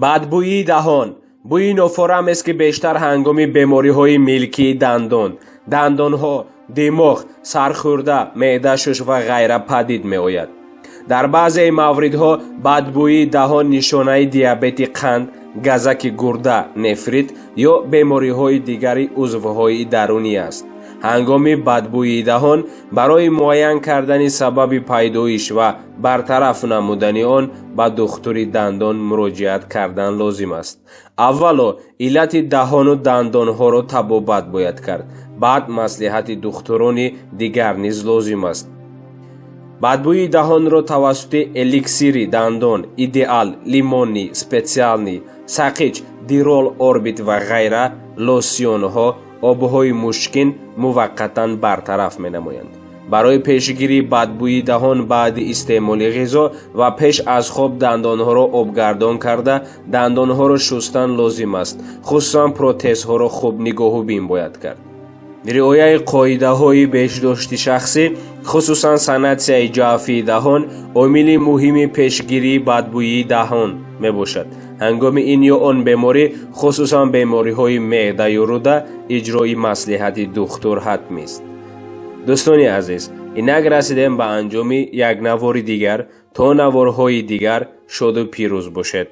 Бадбӯии даҳон бӯи нофорамест, ки бештар ҳангоми бемориҳои милкии дандон, дандонҳо, димоғ, сархӯрда, меъдашуш ва ғайра падид меояд. Дар баъзеи мавридҳо бадбӯии даҳон нишонаи диабети қанд, газаки гурда, нефрит ё бемориҳои дигари узвҳои дарунӣ аст. Ҳангоми бадбӯии даҳон барои муайян кардани сабаби пайдоиш ва бартараф намудани он ба духтури дандон муроҷиат кардан лозим аст. Аввало иллати даҳону дандонҳоро табобат бояд кард, баъд маслиҳати духтурони дигар низ лозим аст. Бадбӯии даҳонро тавассути эликсири дандон «Идеал», лимонный, специальный, сақич, «Дирол Орбит» ва ғайра, лосьонҳо, обҳои мушкин муваққатан бартараф менамоянд. Барои пешгирии бадбӯии даҳон баъди истеъмоли ғизо ва пеш аз хоб дандонҳоро обгардон карда, дандонҳоро шустан лозим аст. Хусусан протезҳоро хуб нигоҳубин бояд кард. Риояи қоидаҳои беҳдошти шахсӣ, хусусан санатсияи ҷафии даҳон, омили муҳими пешгирии бадбӯии даҳон мебошад. Ҳангоми ин ё он беморӣ, хусусан бемориҳои меъдаю рӯда, иҷрои маслиҳати духтур ҳатмист. Дӯстони азиз, инак расидем ба анҷоми як навори дигар. То наворҳои дигар шоду пирӯз бошед.